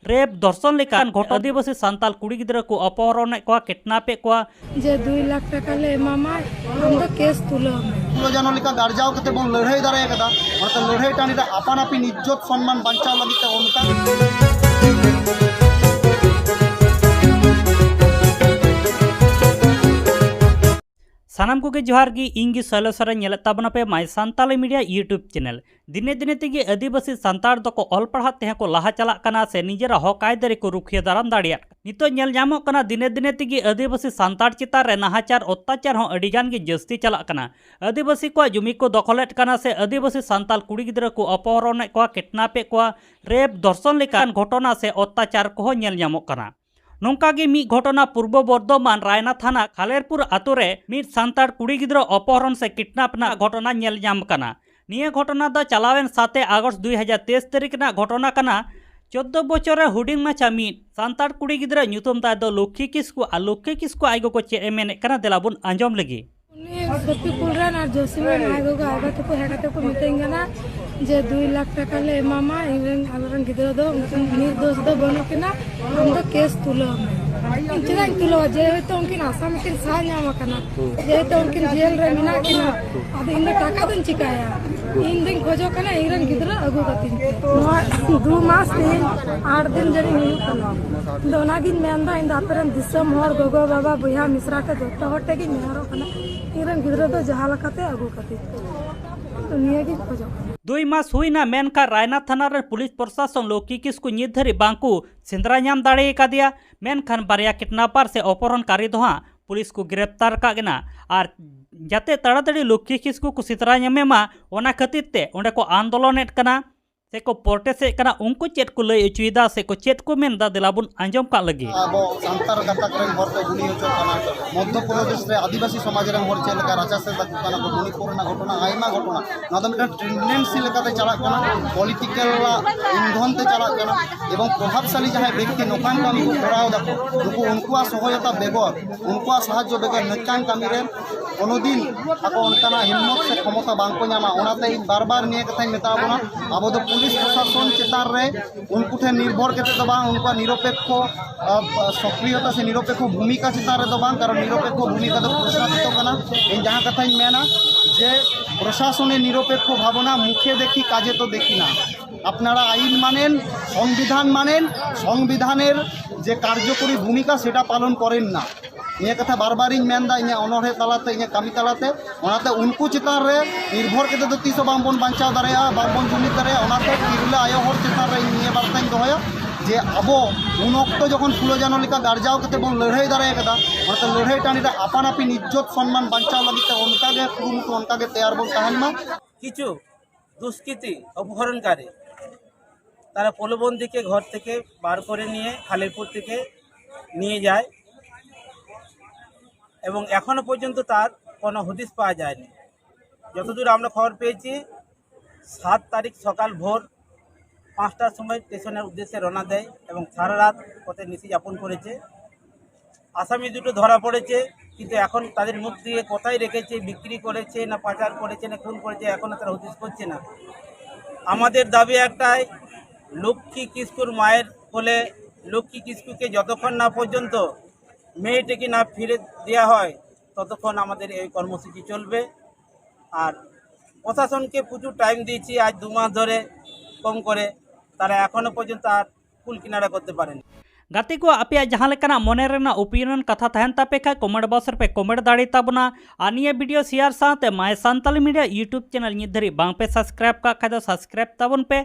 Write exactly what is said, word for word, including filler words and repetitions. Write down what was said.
Rape, ᱫᱷᱚᱨᱥᱚᱱ ᱞᱮᱠᱟᱱ ᱜᱷᱚᱴᱚᱱ᱾ ᱟᱹᱫᱤᱵᱟᱹᱥᱤ ᱥᱟᱱᱛᱟᱲ ᱠᱩᱲᱤ ᱜᱤᱫᱽᱨᱟᱹ ᱠᱚ ᱚᱯᱚᱦᱚᱨᱚᱱᱮᱫ ᱠᱚᱣᱟ, ᱠᱤᱰᱱᱟᱯᱮᱫ ᱠᱚᱣᱟ᱾ ᱡᱮ ᱫᱩᱭ ᱞᱟᱠᱷ ᱴᱟᱠᱟ ᱞᱮ ᱮᱢᱟᱢᱟ, ᱟᱢ ᱫᱚ ᱠᱮᱥ ᱛᱩᱞᱟᱹᱣ ᱢᱮ᱾ ᱯᱷᱩᱞᱳ ᱡᱷᱟᱱᱳ ᱞᱮᱠᱟ ᱜᱟᱨᱡᱟᱣ ᱠᱟᱛᱮ ᱵᱚᱱ ᱞᱟᱹᱲᱦᱟᱹᱭ ᱫᱟᱲᱮ ᱠᱟᱫᱟ᱾ ᱚᱱᱟᱛᱮ ᱞᱟᱹᱲᱦᱟᱹᱭ ᱴᱟᱺᱰᱤ ᱨᱮ ᱟᱯᱟᱱ ᱟᱹᱯᱤᱱ ᱤᱡᱽᱡᱚᱛ ᱥᱚᱱᱢᱟᱱ ᱵᱟᱧᱪᱟᱣ ᱞᱟᱹᱜᱤᱫ ᱛᱮ ᱚᱱᱠᱟ᱾ ᱥᱟᱱᱟᱢ ᱠᱚᱜᱮ ᱡᱚᱦᱟᱨ ᱜᱮ, ᱤᱧ ᱜᱮ ᱥᱚᱭᱞᱮᱥ ᱥᱚᱨᱮᱱ᱾ ᱧᱮᱞᱮᱫ ᱛᱟᱵᱚᱱᱟᱯᱮ My Santali Media YouTube channel᱾ ᱫᱤᱱᱮ ᱫᱤᱱᱮ ᱛᱮᱜᱮ ᱟᱹᱫᱤᱵᱟᱹᱥᱤ ᱥᱟᱱᱛᱟᱲ ᱫᱚᱠᱚ ᱚᱞ ᱯᱟᱲᱦᱟᱜ ᱛᱮᱦᱚᱸ ᱠᱚ ᱞᱟᱦᱟ ᱪᱟᱞᱟᱜ ᱠᱟᱱᱟ ᱥᱮ ᱱᱤᱡᱮᱨᱟᱜ ᱦᱚᱠ ᱟᱹᱭᱫᱟᱹᱨᱤ ᱠᱚ ᱨᱩᱠᱷᱤᱭᱟᱹ ᱫᱟᱨᱟᱢ ᱫᱟᱲᱮᱭᱟᱜ ᱠᱟᱱᱟ᱾ ᱱᱤᱛᱚᱜ ᱧᱮᱞ ᱧᱟᱢᱚᱜ ᱠᱟᱱᱟ, ᱫᱤᱱᱮ ᱫᱤᱱᱮ ᱛᱮᱜᱮ ᱟᱹᱫᱤᱵᱟᱹᱥᱤ ᱥᱟᱱᱛᱟᱲ ᱪᱮᱛᱟᱱ ᱨᱮ ᱱᱟᱦᱟᱪᱟᱨ ᱚᱛᱛᱟᱪᱟᱨ ᱦᱚᱸ ᱟᱹᱰᱤ ᱜᱟᱱ ᱜᱮ ᱡᱟᱹᱥᱛᱤ ᱪᱟᱞᱟᱜ ᱠᱟᱱᱟ᱾ ᱟᱹᱫᱤᱵᱟᱹᱥᱤ ᱠᱚᱣᱟᱜ ᱡᱩᱢᱤ ᱠᱚ ᱫᱚᱠᱷᱚᱞᱮᱫ ᱠᱟᱱᱟ ᱥᱮ ᱟᱹᱫᱤᱵᱟᱹᱥᱤ ᱥᱟᱱᱛᱟᱲ ᱠᱩᱲᱤ ᱜᱤᱫᱽᱨᱟᱹ ᱠᱚ ᱚᱯᱚᱦᱚᱨᱚᱱᱮᱫ ᱠᱚᱣᱟ, ᱠᱤᱰᱱᱟᱯᱮᱫ ᱠᱚᱣᱟ, ᱨᱮᱯ, ᱫᱷᱚᱨᱥᱚᱱ ᱞᱮᱠᱟᱱ ᱜᱷᱚᱴᱚᱱᱟ ᱥᱮ ᱚᱛᱛᱟᱪᱟᱨ ᱠᱚᱦᱚᱸ ᱧᱮᱞ ᱧᱟᱢᱚᱜ ᱠᱟᱱᱟ᱾ ᱱᱚᱝᱠᱟ ᱜᱮ ᱢᱤᱫ ᱜᱷᱚᱴᱚᱱᱟ ᱯᱩᱨᱵᱚ ᱵᱚᱨᱫᱷᱚᱢᱟᱱ ᱨᱟᱭᱱᱟ ᱛᱷᱟᱱᱟ ᱠᱷᱟᱞᱮᱨᱯᱩᱨ ᱟᱛᱳ ᱨᱮ ᱢᱤᱫ ᱥᱟᱱᱛᱟᱲ ᱠᱩᱲᱤ ᱜᱤᱫᱽᱨᱟᱹ ᱚᱯᱚᱦᱚᱨᱚᱱ ᱥᱮ ᱠᱤᱰᱱᱟᱯ ᱨᱮᱱᱟᱜ ᱜᱷᱚᱴᱚᱱᱟ ᱧᱮᱞ ᱧᱟᱢ ᱠᱟᱱᱟ᱾ ᱱᱤᱭᱟᱹ ᱜᱷᱚᱴᱚᱱᱟ ᱫᱚ ᱪᱟᱞᱟᱣᱮᱱ ᱥᱟᱛᱮ ᱟᱜᱚᱥᱴ ᱫᱩᱭ ᱦᱟᱡᱟᱨ ᱛᱮᱭᱤᱥ ᱛᱟᱹᱨᱤᱠᱷ ᱨᱮᱱᱟᱜ ᱜᱷᱚᱴᱚᱱᱟ ᱠᱟᱱᱟ᱾ ᱪᱳᱫᱽᱫᱳ ᱵᱚᱪᱷᱚᱨ ᱨᱮ ᱦᱩᱰᱤᱧ ᱢᱟᱪᱷᱟ ᱢᱤᱫ ᱥᱟᱱᱛᱟᱲ ᱠᱩᱲᱤ ᱜᱤᱫᱽᱨᱟᱹ, ᱧᱩᱛᱩᱢ ᱛᱟᱭ ᱫᱚ ᱞᱚᱠᱠᱷᱤ ᱠᱤᱥᱠᱩ᱾ ᱟᱨ ᱞᱚᱠᱠᱷᱤ ᱠᱤᱥᱠᱩ ᱟᱡ ᱜᱚᱜᱚ ᱪᱮᱫ ᱮ ᱢᱮᱱᱮᱫ ᱠᱟᱱᱟ, ᱫᱮᱞᱟ ᱵᱚᱱ ᱟᱸᱡᱚᱢ ᱞᱮᱜᱮ᱾ ᱩᱱᱤ ᱥᱚᱛᱤᱯᱩᱨ ᱨᱮᱱ ᱟᱨ ᱡᱚᱥᱤᱢ ᱨᱮᱱ ᱟᱡ ᱜᱚᱜᱚ ᱟᱡ ᱵᱟ ᱛᱟᱠᱚ ᱦᱮᱡ ᱠᱟᱛᱮ ᱠᱚ ᱢᱤᱛᱟᱹᱧ ᱠᱟᱱᱟ ᱡᱮ ᱫᱩᱭ ᱞᱟᱠᱷ ᱴᱟᱠᱟ ᱞᱮ ᱮᱢᱟᱢᱟ, ᱤᱧ ᱨᱮᱱ, ᱟᱞᱮ ᱨᱮᱱ ᱜᱤᱫᱽᱨᱟᱹ ᱫᱚ ᱩᱱᱠᱤᱱ ᱱᱤᱨᱫᱳᱥ ᱫᱚ ᱵᱟᱹᱱᱩᱜ ᱠᱤᱱᱟ, ᱟᱢ ᱫᱚ ᱠᱮᱥ ᱛᱩᱞᱟᱹᱣ ᱢᱮ᱾ ᱤᱧ ᱪᱮᱫᱟᱜ ᱤᱧ ᱛᱩᱞᱟᱹᱣᱟ? ᱡᱮᱦᱮᱛᱩ ᱩᱱᱠᱤᱱ ᱟᱥᱟᱢᱤ ᱠᱤᱱ ᱥᱟᱦᱟ ᱧᱟᱢ ᱟᱠᱟᱱᱟ, ᱡᱮᱦᱮᱛᱩ ᱩᱱᱠᱤᱱ ᱡᱮᱞ ᱨᱮ ᱢᱮᱱᱟᱜ ᱠᱤᱱᱟ, ᱟᱫᱚ ᱤᱧ ᱫᱚ ᱴᱟᱠᱟ ᱫᱚᱧ ᱪᱤᱠᱟᱭᱟ? ᱤᱧ ᱫᱚᱧ ᱠᱷᱚᱡᱚᱜ ᱠᱟᱱᱟ ᱤᱧ ᱨᱮᱱ ᱜᱤᱫᱽᱨᱟᱹ ᱟᱹᱜᱩ ᱠᱟᱹᱛᱤᱧ ᱯᱮ᱾ ᱱᱚᱣᱟ ᱫᱩ ᱢᱟᱥ ᱛᱤᱧ ᱟᱴ ᱫᱤᱱ ᱡᱟᱹᱱᱤᱡ ᱦᱩᱭᱩᱜ ᱠᱟᱱᱟ᱾ ᱤᱧ ᱫᱚ ᱚᱱᱟᱜᱤᱧ ᱢᱮᱱᱫᱟ, ᱤᱧ ᱫᱚ ᱟᱯᱮ ᱨᱮᱱ ᱫᱤᱥᱚᱢ ᱦᱚᱲ, ᱜᱚᱜᱚ, ᱵᱟᱵᱟ, ᱵᱚᱭᱦᱟ, ᱢᱤᱥᱨᱟ ᱠᱚ ᱡᱚᱛᱚ ᱦᱚᱲ ᱴᱷᱮᱱ ᱜᱤᱧ ᱱᱮᱦᱚᱨᱚᱜ ᱠᱟᱱᱟ, ᱤᱧ ᱨᱮᱱ ᱜᱤᱫᱽᱨᱟᱹ ᱫᱚ ᱡᱟᱦᱟᱸ ᱞᱮᱠᱟᱛᱮ ᱟᱹᱜᱩ ᱠᱟᱹᱛᱤᱧ ᱯᱮ᱾ ᱤᱧ ᱫᱚ ᱱᱤᱭᱟᱹᱜᱤᱧ ᱠᱷᱚᱡᱚᱜ ᱠᱟᱱᱟ᱾ ᱫᱩᱭ ᱢᱟᱥ ᱦᱩᱭᱱᱟ, ᱢᱮᱱᱠᱷᱟᱱ ᱨᱟᱭᱱᱟ ᱛᱷᱟᱱᱟ ᱨᱮᱱ ᱯᱩᱞᱤᱥ ᱯᱨᱚᱥᱟᱥᱚᱱ ᱞᱚᱠᱠᱷᱤ ᱠᱤᱥᱠᱩ ᱱᱤᱛ ᱫᱷᱟᱹᱨᱤᱡ ᱵᱟᱝᱠᱚ ᱥᱮᱸᱫᱽᱨᱟ ᱧᱟᱢ ᱫᱟᱲᱮ ᱟᱠᱟᱫᱮᱭᱟ᱾ ᱢᱮᱱᱠᱷᱟᱱ ᱵᱟᱨᱭᱟ ᱠᱤᱰᱱᱟᱯᱟᱨ ᱥᱮ ᱚᱯᱚᱦᱚᱨᱚᱱᱠᱟᱨᱤ ᱫᱚ ᱦᱟᱸᱜ ᱯᱩᱞᱤᱥ ᱠᱚ ᱜᱨᱮᱯᱛᱟᱨ ᱟᱠᱟᱫ ᱠᱤᱱᱟ᱾ ᱟᱨ ᱡᱟᱛᱮ ᱛᱟᱲᱟᱛᱟᱲᱤ ᱞᱚᱠᱠᱷᱤ ᱠᱤᱥᱠᱩ ᱠᱚ ᱥᱮᱸᱫᱽᱨᱟ ᱧᱟᱢᱮ ᱢᱟ, ᱚᱱᱟ ᱠᱷᱟᱹᱛᱤᱨ ᱛᱮ ᱚᱸᱰᱮ ᱠᱚ ᱟᱱᱫᱳᱞᱚᱱᱮᱫ ᱠᱟᱱᱟ ᱥᱮ ᱠᱚ ᱯᱨᱚᱴᱮᱥᱴ ᱮᱫ ᱠᱟᱱᱟ᱾ ᱩᱱᱠᱩ ᱪᱮᱫ ᱠᱚ ᱞᱟᱹᱭ ᱚᱪᱚᱭᱮᱫᱟ ᱥᱮ ᱠᱚ ᱪᱮᱫ ᱠᱚ ᱢᱮᱱᱫᱟ, ᱫᱮᱞᱟ ᱵᱚᱱ ᱟᱸᱡᱚᱢ ᱠᱟᱜ ᱞᱮᱜᱮ᱾ ᱟᱵᱚ ᱥᱟᱱᱛᱟᱲ ᱜᱟᱛᱟᱠ ᱨᱮᱱ ᱦᱚᱲ ᱠᱚ ᱜᱩᱞᱤ ᱦᱚᱪᱚᱜ ᱠᱟᱱᱟ, ᱢᱚᱫᱽᱫᱷᱚ ᱯᱨᱚᱫᱮᱥ ᱨᱮ ᱟᱹᱫᱤᱵᱟᱹᱥᱤ ᱥᱚᱢᱟᱡᱽ ᱨᱮᱱ ᱦᱚᱲ ᱪᱮᱫ ᱞᱮᱠᱟ ᱨᱟᱪᱟᱥᱮᱫ ᱟᱠᱚ ᱠᱟᱱᱟ ᱠᱚ, ᱢᱚᱱᱤᱯᱩᱨ ᱨᱮᱱᱟᱜ ᱜᱷᱚᱴᱚᱱᱟ, ᱟᱭᱢᱟ ᱜᱷᱚᱴᱚᱱᱟ᱾ ᱱᱚᱣᱟ ᱫᱚ ᱢᱤᱫᱴᱟᱝ ᱴᱮᱱᱰᱮᱱᱥᱤ ᱞᱮᱠᱟᱛᱮ ᱪᱟᱞᱟᱜ ᱠᱟᱱᱟ, ᱯᱚᱞᱤᱴᱤᱠᱟᱞ ᱤᱱᱫᱷᱚᱱ ᱛᱮ ᱪᱟᱞᱟᱜ ᱠᱟᱱᱟ᱾ ᱮᱵᱚᱝ ᱯᱨᱚᱵᱷᱟᱵᱽᱥᱟᱞᱤ ᱡᱟᱦᱟᱸᱭ ᱵᱮᱠᱛᱤ ᱱᱚᱝᱠᱟᱱ ᱠᱟᱹᱢᱤ ᱠᱚ ᱠᱚᱨᱟᱣ ᱫᱟᱠᱚ, ᱱᱩᱠᱩ, ᱩᱱᱠᱩᱣᱟᱜ ᱥᱚᱦᱟᱭᱚᱛᱟ ᱵᱮᱜᱚᱨ, ᱩᱱᱠᱩᱣᱟᱜ ᱥᱟᱦᱟᱡᱽᱡᱚ ᱵᱮᱜᱚᱨ ᱱᱚᱝᱠᱟᱱ ᱠᱟᱹᱢᱤ ᱨᱮ ᱠᱳᱱᱳ ᱫᱤᱱ ᱟᱠᱚ ᱚᱱᱠᱟᱱᱟᱜ ᱦᱤᱢᱢᱚᱛ ᱥᱮ ᱠᱷᱚᱢᱚᱛᱟ ᱵᱟᱝ ᱠᱚ ᱧᱟᱢᱟ᱾ ᱚᱱᱟᱛᱮ ᱤᱧ ᱵᱟᱨ ᱵᱟᱨ ᱱᱤᱭᱟᱹ ᱠᱟᱛᱷᱟᱧ ᱢᱮᱛᱟ ᱵᱚᱱᱟ, ᱟᱵᱚ ᱫᱚ ᱯᱩᱞᱤᱥ ᱯᱨᱚᱥᱟᱥᱚᱱ ᱪᱮᱛᱟᱱ ᱨᱮ ᱩᱱᱠᱩ ᱴᱷᱮᱱ ᱱᱤᱨᱵᱷᱚᱨ ᱠᱟᱛᱮ ᱫᱚ ᱵᱟᱝ, ᱩᱱᱠᱩᱣᱟᱜ ᱱᱤᱨᱚᱯᱮᱠᱠᱷᱚ ᱥᱚᱠᱨᱤᱭᱚᱛᱟ ᱥᱮ ᱱᱤᱨᱚᱯᱮᱠᱠᱷᱚ ᱵᱷᱩᱢᱤᱠᱟ ᱪᱮᱛᱟᱱ ᱨᱮᱫᱚ ᱵᱟᱝ, ᱠᱟᱨᱚᱱ ᱱᱤᱨᱚᱯᱮᱠᱠᱷᱚ ᱵᱷᱩᱢᱤᱠᱟ ᱫᱚ ᱯᱨᱚᱥᱱᱟᱛᱤᱛᱚ ᱠᱟᱱᱟ᱾ ᱤᱧ ᱡᱟᱦᱟᱸ ᱠᱟᱛᱷᱟᱧ ᱢᱮᱱᱟ, যে প্রশাসনের নিরপেক্ষ ভাবনা মুখে দেখি কাজে তো দেখি না। আপনারা আইন মানেন, সংবিধান মানেন, সংবিধানের যে কার্যকরী ভূমিকা সেটা পালন করেন না। ᱱᱤᱭᱟᱹ ᱠᱟᱛᱷᱟ ᱵᱟᱨ ᱵᱟᱨᱤᱧ ᱢᱮᱱᱫᱟ ᱤᱧᱟᱹᱜ ᱚᱱᱚᱬᱦᱮ ᱛᱟᱞᱟᱛᱮ, ᱤᱧᱟᱹᱜ ᱠᱟᱹᱢᱤ ᱛᱟᱞᱟᱛᱮ᱾ ᱚᱱᱟᱛᱮ ᱩᱱᱠᱩ ᱪᱮᱛᱟᱱ ᱨᱮ ᱱᱤᱨᱵᱷᱚᱨ ᱠᱟᱛᱮ ᱫᱚ ᱛᱤᱥ ᱦᱚᱸ ᱵᱟᱝᱵᱚᱱ ᱵᱟᱧᱪᱟᱣ ᱫᱟᱲᱮᱭᱟᱜᱼᱟ, ᱵᱟᱝᱵᱚᱱ ᱡᱩᱢᱤᱫ ᱫᱟᱲᱮᱭᱟᱜᱼᱟ᱾ ᱚᱱᱟᱛᱮ ᱛᱤᱨᱞᱟᱹ ᱟᱭᱳ ᱦᱚᱲ ᱪᱮᱛᱟᱱ ᱨᱮ ᱤᱧ ᱱᱤᱭᱟᱹ ᱵᱟᱨᱛᱟᱧ ᱫᱚᱦᱚᱭᱟ ᱡᱮ ᱟᱵᱚ ᱩᱱ ᱚᱠᱛᱚ ᱡᱚᱠᱷᱚᱱ ᱯᱷᱩᱞᱳ ᱡᱟᱱᱚ ᱞᱮᱠᱟ ᱜᱟᱨᱡᱟᱣ ᱠᱟᱛᱮ ᱵᱚᱱ ᱞᱟᱹᱲᱦᱟᱹᱭ ᱫᱟᱲᱮ ᱠᱟᱫᱟ, ᱚᱱᱟᱛᱮ ᱞᱟᱹᱲᱦᱟᱹᱭ ᱴᱟᱺᱰᱤ ᱨᱮ ᱟᱯᱟᱱ ᱟᱹᱯᱤᱱ ᱤᱡᱽᱡᱚᱛ ᱥᱚᱱᱢᱟᱱ ᱵᱟᱧᱪᱟᱣ ᱞᱟᱹᱜᱤᱫ ᱛᱮ ᱚᱱᱠᱟᱜᱮ ᱠᱩᱨᱩᱢᱩᱴᱩ, ᱚᱱᱠᱟᱜᱮ ᱛᱮᱭᱟᱨ ᱵᱚᱱ ᱛᱟᱦᱮᱱ ᱢᱟ᱾ কিছু দুষ্কৃতী, অপহরণকারী, তারা প্রলোভন দিকে ঘর থেকে বার করে নিয়ে খালিরপুর থেকে নিয়ে যায় এবং এখনো পর্যন্ত তার কোনো হদিস পাওয়া যায়নি। যতদূর আমরা খবর পেয়েছি, সাত তারিখ সকাল ভোর পাঁচটার সময় স্টেশনের উদ্দেশ্যে রওনা দেয় এবং সারা রাত পথে নিশি যাপন করেছে। আসামি দুটো ধরা পড়েছে, কিন্তু এখন তাদের মুখ দিয়ে কোথায় রেখেছে, বিক্রি করেছে না পাচার করেছে না খুন করেছে, এখনো তারা হদিস করছে না। আমাদের দাবি একটাই, লক্ষ্মী কিস্কুর মায়ের কোলে লক্ষ্মী কিস্কুকে যতক্ষণ না পর্যন্ত মেয়েটিকে না ফিরে দেওয়া হয়, ততক্ষণ আমাদের এই কর্মসূচি চলবে। আর প্রশাসনকে প্রচুর টাইম দিয়েছি, আজ দু মাস ধরে কম করে, তারা এখনো পর্যন্ত আর কুল কিনারা করতে পারেনি। ᱜᱟᱛᱮ ᱠᱚ, ᱟᱯᱮᱭᱟᱜ ᱡᱟᱦᱟᱸ ᱞᱮᱠᱟᱱᱟᱜ ᱢᱚᱱᱮ ᱨᱮᱱᱟᱜ ᱳᱯᱤᱱᱤᱭᱚᱱ ᱠᱟᱛᱷᱟ ᱛᱟᱦᱮᱱ ᱛᱟᱯᱮ ᱠᱷᱟᱡ, ᱠᱚᱢᱮᱱᱴ ᱵᱚᱠᱥ ᱨᱮᱯᱮ ᱠᱚᱢᱮᱱᱴ ᱫᱟᱲᱮ ᱛᱟᱵᱚᱱᱟ᱾ ᱟᱨ ᱱᱤᱭᱟᱹ ᱵᱷᱤᱰᱤᱭᱳ ᱥᱮᱭᱟᱨ ᱥᱟᱶᱛᱮ My Santali Media YouTube channel ᱱᱤᱛ ᱫᱷᱟᱹᱨᱤᱡ ᱵᱟᱝ ᱯᱮ ᱥᱟᱵᱥᱠᱨᱟᱭᱤᱵ ᱠᱟᱜ ᱠᱷᱟᱡ ᱫᱚ ᱥᱟᱵᱥᱠᱨᱟᱭᱤᱵ ᱛᱟᱵᱚᱱ ᱯᱮ᱾